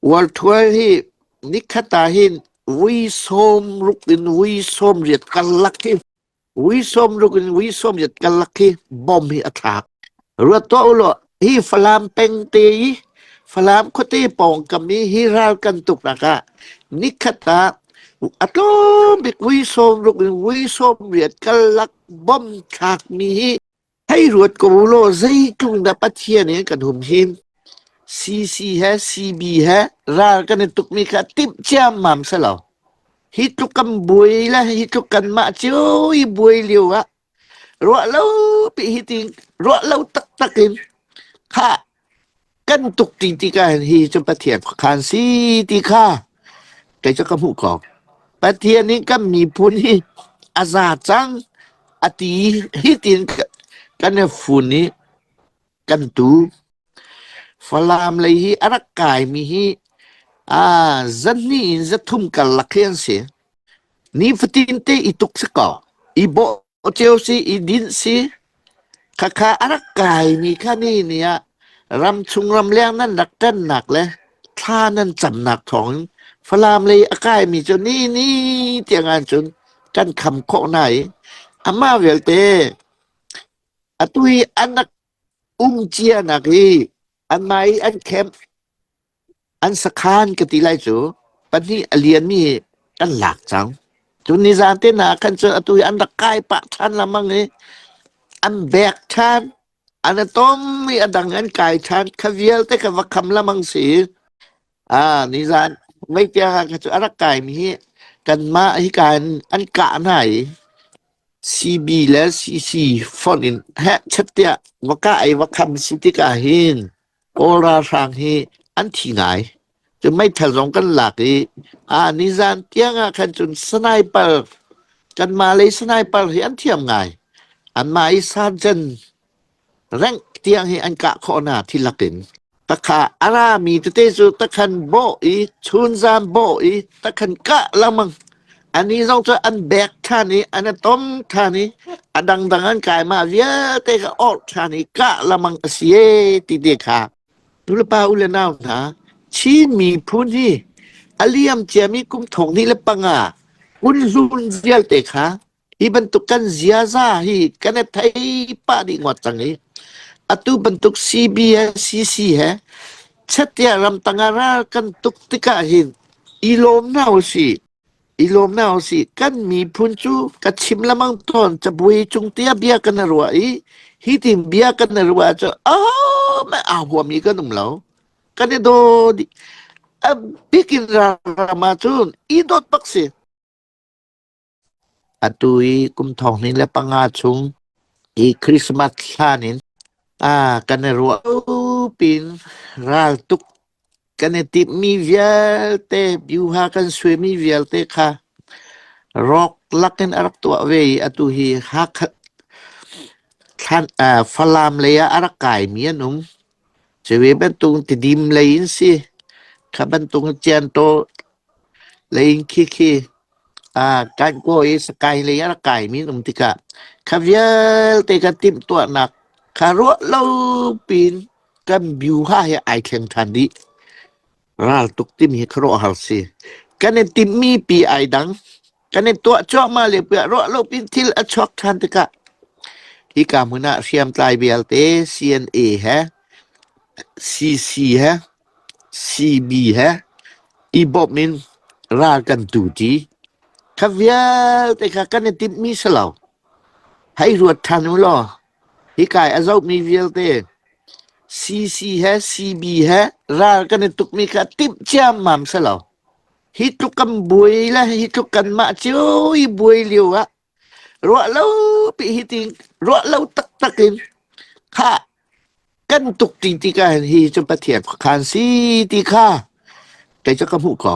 Ualthual hi nikhat ah hin vui 60 in vui 80 karlak hi vui 60 in vui 80 karlak hi bom hi a thlak. Ruat tuah u law hi Falam peng te i Falam khuate pawngkam i hi ral kan tuknak ah nikhat ah a tlawm bik vui 60 in vui 80 karlak bom thlakmi hi hei ruat ko u law zeitluk dah Pathian in kan humhim. CC he CB he ral kan i tukmi kha timh ciammam si lo. Hi tluk kan buai le hi tluk kanmah cio i buai lio ah ruah lo pi hi ti ruah lo taktak in kha kan tuk ti tikah hin hi cu Pathian khuakhan si ti kha kei cu ka hmuh ko. Pathian nih kan miphun hi a za cang a ti hi tin kan i fun i kan tu. Falam lei hi a rak kaimi hi zahnih in zathum karlak hi an si. Nifatin te i tuk si ko. I bawh cio si, i dinh si. Khakha a rak kaimi kha ni ni ah ramchung ramleng nan rak ṭannak le thla nan camnak thawngin Falam lei a kaimi cu ni ni tiang ahcun kan kham khawh hna i amah vialte atu hi an rak um cianak hi anmah i an camp an sakhan ka ti lai cu pahnih a lianmi kan lak cang. Cun nizan te hna khan cun atu hi an rak kai pah ṭhan lengmang i an bek ṭhan an i tom i a dang an kai ṭhan kha vialte kha va kham lengmang si. Ah nizan mei tiang ah kha cu a rak kaimi hi kanmah hika in an kah hna i CB le CC fonh in hehchet tiah va kah i va kham si tikah hin Kawl ralhrang hi an thi ngai. Cun meithal zong kan lak i ah nizan tiang ah khan cun sniper kanmah lei sniper hi an thiam ngai. Anmah i sergeant rank tiang hi an kah khawh hna thilak in. Takha a rami tete cu takhan bawh i chunzan bawh i takhan kah lengmang. Ani zong cu an bek ṭhan i an i tom ṭhan i a dangdang an kai mah vialte kha orh ṭhan i kah lengmang a si ee ti te kha. Nulepa u le nau hna, Chin miphun hi a liam ciami kum thong hnih le panga kunhlun vialte kha hi bantuk kan ziaza hi kan i thei pah dih ngawt cang i atu bantuk CB he CC he chet-tiah ramtang ah ral kan tuk tikah hin i lawm hna usih. I lawm hna usih. Kan miphun cu ka chim lemang tawn cabuai cung tiah bia kan i ruah i hi tin bia kan i ruah cu ahohmanh aa huami kan um lo. Kan i daw dih. A bik in ram ahcun i dawt bak si. Atu i kum thong hnih le panga chung i Christmas hlan in kan i ruah pin raltuk kan i timhmi vialte byuha kan suaimi vialte kha rawk lakin a rak tuah ve i atu hi Hakha thlan Falam lei ah a rak kaimi an um. Cuve bantuk Tidim lei in si. Kha bantuk Ciantaw lei in khi khi Kankaw i Sakai lei a rak kaimi an um tikah kha vialte kan timhtuahnak kha ruah lo piin kan byuha he ai thleng ṭhan dih. Raltuk timi hi khuaruahhar si. Kan i timhmi pi ai dang. Kan i tuah cuahmah lio pi ah ruah lo piin thil a chuak ṭhan tikah hika hmun ah hriamtlai vialte CNA he CC he CB he i bawmh in ral kan tu ṭi. Kha vialte kha kan i timhmi si lo. Hei ruat ṭhan u law hika i a zohmi vialte CC he CB he ral kan i tukmi kha timh ciammam si lo. Hi tluk kan buai le hi tluk kanmah cio i buai lio ah ruah lo pi hi ti ruah lo taktak in kha kan tuk ti tikah hin hi cu Pathian khuakhan si ti kha kei cu ka hmuh ko.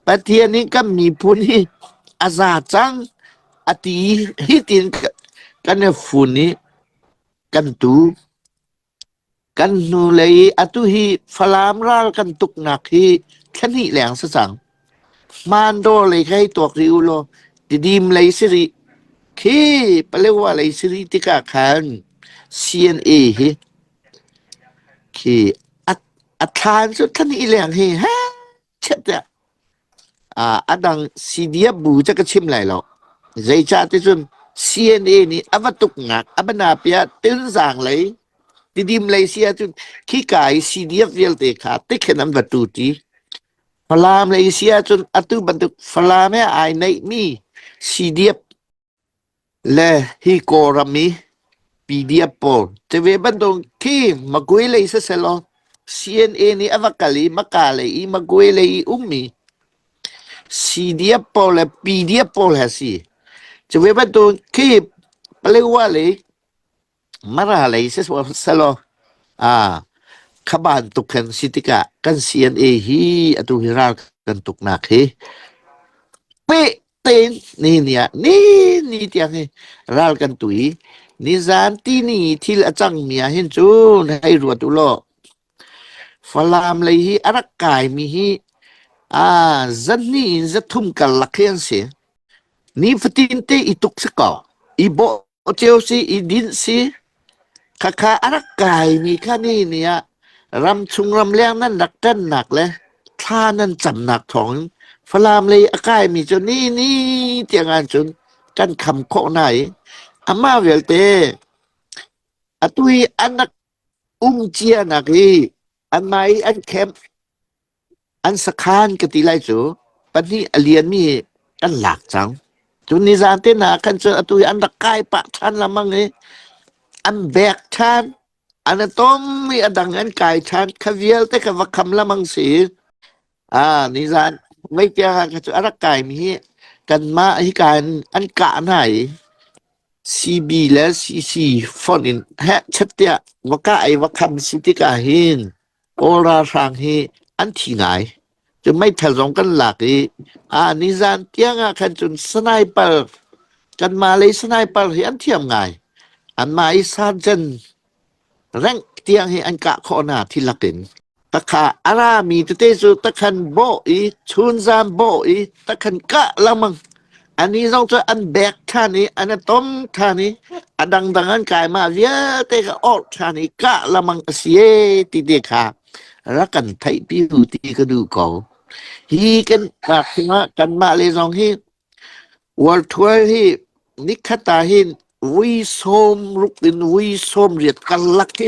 Pathian nih kan miphun hi a za cang a ti hi tin kan i fun i kan tu. Kan hnulei i atu hi Falam ral kan tuknak hi thla hnih leng si cang. Hmandawr lei kha hei tuak rih u law Tidim lei si rih. Khi Palewa lei si rih tikah khan CNA hi khi a thlan cu thla hnih leng hi he. chet tiah a dang CDF bu cu ka chim lai lo. Zeicah ti cun CNA nih a va tuknak a va napia Tilzang lei Tidim lei si ahcun khika i CDF vialte kha tikhin an va tu ti. Falam lei si ahcun atu bantuk Falam he ai neihmi CDF le hi Kawlram i PDF pawl cuve bantuk khi Magwe lei sisehlaw CNA nih a va kal i Maka lei i Magwe lei i ummi CDF pawl le PDF pawl he si. Cuve bantuk khi Palewa lei Mara lei sisehlaw kha bantuk khan si tikah kan CNA hi atu hi ral kan tuknak hi peh tein ni ni ah ni ni tiang hi ral kan tu i nizan tini thil a cangmi ah hin cun hei ruat u law Falam lei hi a rak kaimi hi zahnih in zathum karlak hi an si. Nifatin te i tuk si ko. I bawh cio si, i dinh si. Khakha a rak kaimi kha ni ni ah ramchung ramleng nan rak ṭannak le thla nan camnak thawngin Falam lei a kaimi cu ni ni tiang ah cun kan kham khawh hna i amah vialte atu hi an rak um cianak hi anmah i an camp An sakhan ka ti lai cu pahnih a lianmi kan lak cang. Cun nizan te hna khan cun atu hi an rak kai pah ṭhan lengmang i an bek ṭhan. An i tom i a dang an kai ṭhan. Kha vialte kha va kham lengmang si. Ah, nizan mei tiang ah kha cu a rak kaimi hi kanmah hika in an kah hna i CB le CC fonh in heh chet tiah va kah i va kham si tikah hin Kawl ralhrang hi an thi ngai. Cun meithal zong kan lak i nizan tiang ah khan cun sniper kanmah lei sniper hi an thiam ngai. Anmah i sergeant rank tiang hi an kah khawh hna thi lakin. Takha a rami tete cu takhan bawh i chunzam bawh i takhan kah lengmang. Ani zong cu an bek ṭhan i an i tom ṭhan i a dangdang an kai mah vialte kha awrh ṭhan i kah lengmang a si ee ti te kha rak kan theihpi u ti ka duh ko. Hi kan nak ah kanmah le zong hi World Tour hi nikhat ah hin vui 60 in vui 80 karlak hi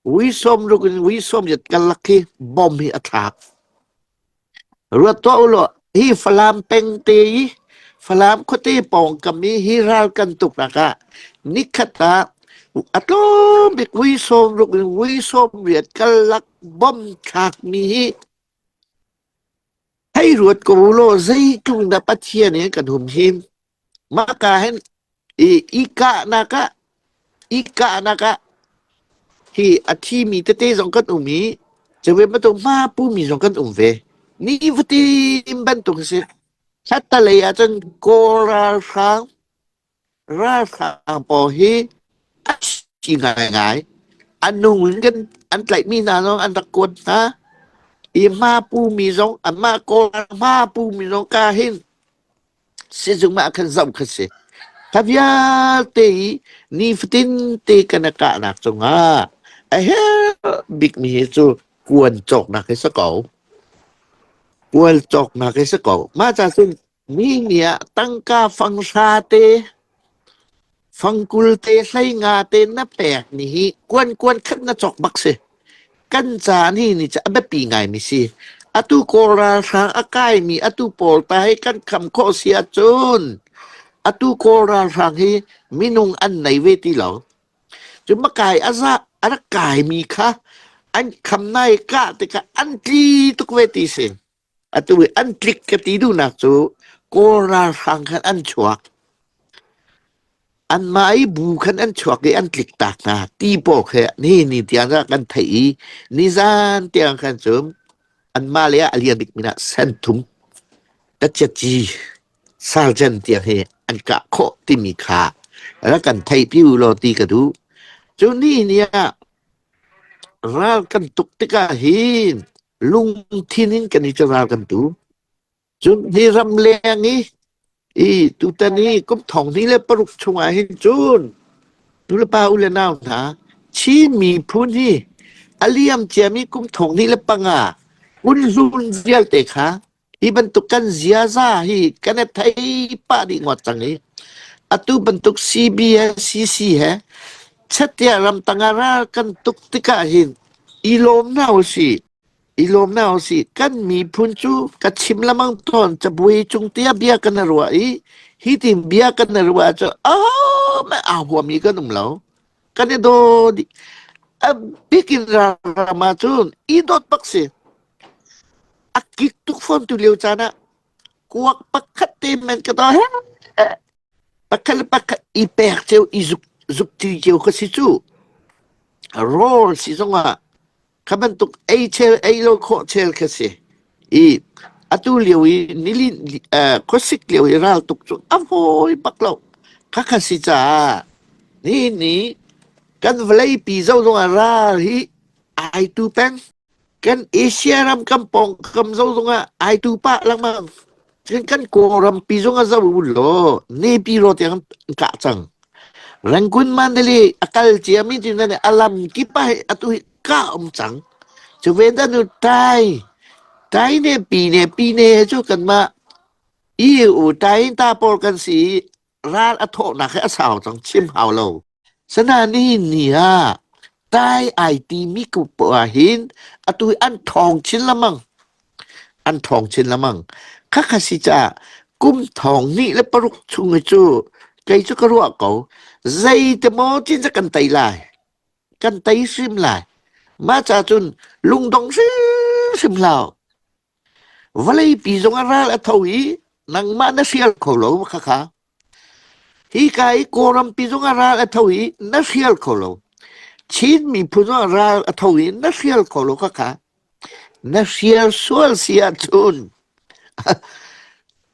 Vui 60 in vui 80 karlak hi bom hi a thlak. Ruat tuah u law hi Falam peng te i Falam khuate pawngkam i hi ral kan tuknak ah nikhat ah a tlawm bik vui 60 in vui 80 karlak bom thlakmi hi hei ruat ko u law zeitluk dah Pathian in kan humhim. Mahka hin i kahnak ah i kahnak ah hi a thimi tete zong kan um i cuve bantuk hma pumi zong kan um ve. Nifatin bantuk a si. Khattalei ah cun Kawl ralhrang ralhrang pawl hi a thi ngaingai. A nung in kan an tlaihmi hna zong an rak kuat hna. I hma pumi zong anmah Kawl hma pumi zong ka hin Sizung ah khan zoh kha si. Kha vialte hi nifatin te kan i kahnak cungah a herh bikmi hi cu kuan cawknak hi si ko. Kual cawknak hi si ko. Mah ca cun mi nih ah tangka fang hra te, fang 20 te, 15 te na pek ni hi kuan kuan khat na cawk bak si. Kan caan hi ni cu a biapi ngaimi si. Atu Kawl ralhrang a kaimi atu pawl ta hi kan kham khawh si ahcun atu Kawl ralhrang hi minung an nei ve ti lo. Cu makai a za a rak kaimi kha an kham nai kah tikah an tli tuk ve ti si. Atu i an tlik ka ti duhnak cu Kawl ralhrang khan an chuak. Anmah i bu khan an chuak i an tlik tak hna ti pawl khi nihin ni tiang ah kan theih i nizan tiang khan cun anmah le ah a lian bik min ah senthum taciaci sergeant tiang hi an kah khawh timi kha rak kan theihpi u law ti ka duh. Cu ni ni ah ral kan tuk tikah hin lungthin in kan i ral kan tu. Cun hi ramleng i tutan hi kum 2006 chungah hin cun nulepa u le nau hna Chin miphun hi a liam ciami kum 2005. Kunhlun vialte kha hi bantuk kan ziaza hi kan i thei pah dih ngawt cang i atu bantuk CB he CC he chettiah ramtang ah ral kan tuk tikah hin i lawm hna usih. I lawm hna usih. Kan miphun cu ka chim lamang tawn cabuai cung tiah bia kan i ruah i hi tin bia kan i ruah cu oh mah aa huami kan um lo. Kan i daw dih. A bik in ram ahcun i dawt bak si. A kik tuk fawn tu lio caan ah kuak pakhat te men ka daw pakhat le pakhat i pek cio i zuk zuk ti cio ka si cu. Rawl si zongah Kha bantuk ei chel ei lo khawh chel kha si. I atu lio i nilin khuasik lio i ral tuk cu a fawi bak lo. Khakha si caah ni ni kan vawleipi zo zong ah ral hi ai tu peng. Kan Asia ram kan pawngkam zo zong ah ai tu pah lengmang. Cun kan Kawlram pi zong ah zo u law Nepi ro tiang an kah cang. Rangoon Mandalay a kal ciami cu nan a lam kip ah atu hi kah um cang. Cu ve dah nu tai tai ne pi ne pi ne cu kanmah EU tai ta pawl kan si i ral a thawhnak hi a sau cang chim hau lo. Sana nihin ni ah tai ai timi ko poah hin atu hi an ṭhawng chin lengmang. An ṭhawng chin lengmang. Khakha si caah kum thong hnih le paruk chung hi cu kei cu ka ruah ko. Zeite maw cin cu kan tei lai. Kan tei hrim lai. Mah ca cun lungdong hrimhrim hlah. Vawleipi zong a ral a tho i nangmah na hrial kho lo khakha. Hika i Kawlrampi zong ah ral a tho i na hrial kho lo. Chin miphun zong ah ral a tho i na hrial kho lo khakha. Na hrial sual si ahcun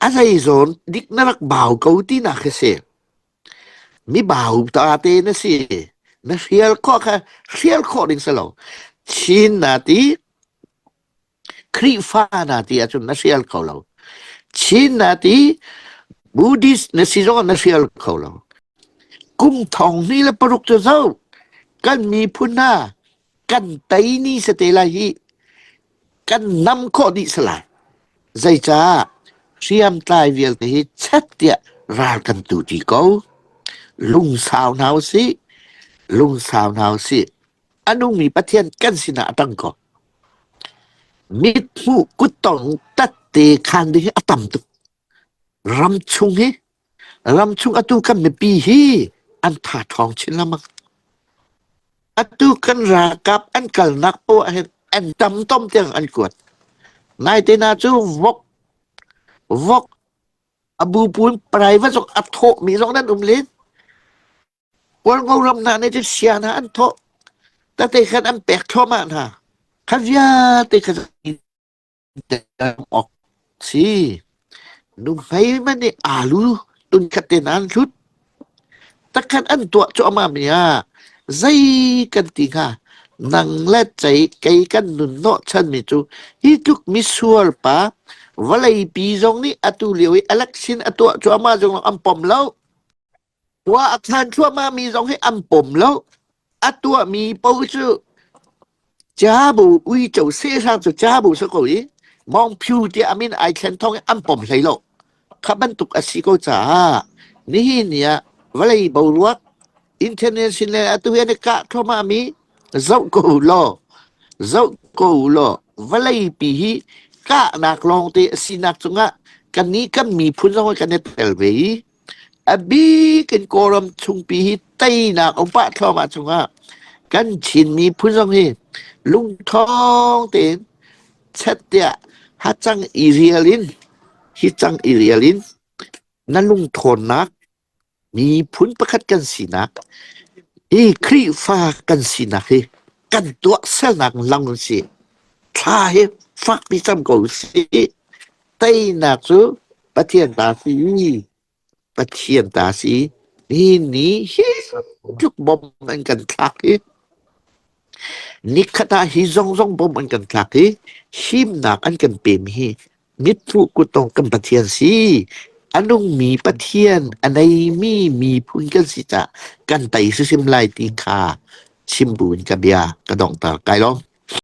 a zei zawn dik na rak bau ko tinak khi si. Mi bau ta te na si. Na hrial khawh kha hrial khawh ding si lo. Chin na ti Khrihfa na ti ahcun na hrial kho lo. Chin na ti Buddhist na si zong ah na hrial kho lo. Kum thong hnih le paruk cu zo kan miphun hna kan tei ni sa te lai hi kan nam khawh dih salai. Zeicah hriamtlai vialte hi chet tiah ral kan tu ti ko. Lungsau hna usih. Lungsau hna usih. A nungmi Pathian kan sinah a ṭang ko. Mithmuh kuttong tatte khaan ding hi a tam tuk. Ramchung hi ramchung atu kan mipi hi an tha ṭhawng chin lengmang. Atu kan ralkap an kalnak poah hin an tam tom tiang an kuat. Naite na cu vok vok a bu pun private zong a thawhmi zong nan um len. Hualngo ram hna nih cun sia hna an thawh. Tate khan an pek thluahmah hna. Kha vialte kha awk si. Nuhmei man nih alu tun khat te an hlut. Takhan an tuah cuahmah mi ah zei kan ti hnga? Nang le cei kei kan nun hnawh chanmi cu hi tluk misual pa vawleipi zong nih atu lio i election a tuah cuahmah zong an pom lo. Khua a khan thluahmahmi zong hi an pom lo. A tuahmi paoh cu cabu uico sehhrang cu cabu si ko i Mawng Phyu tiah a min ai thlen thawng i an pom hlei lo. Kha bantuk a si ko caah nihin ni ah vawlei boruak international atu hi an i kah thluahmahmi zoh ko law zoh ko law vawleipi hi kahnak lawngte a sinak cungah kannih kan miphun zong hi kan i tel ve i A bik in Kawlram chungpi hi teinak a um pah thluahmah chungah kan Chin miphun zong hi lungṭhawng tein chet tiah hacang i rial in hi cang i rial in na lungṭhawnnak miphun pakhat kan sinak hi Khrihfa kan sinak hi kan tuahsernak lang an si. Thla hi fakpi cam ko sih. Teinak cu Pathian ta si. Pathian ta si. Nihin ni hi tluk bom an kan thlak i nikhat ah hi zongzong bom an kan thlak i himnak an kan pemi hi mitfuh kuttong kan Pathian si. A nungmi Pathian a neimi miphun kan si caah kan tei hrimhrim lai ti kha chim buin ka bia ka donghter. Kai lawm.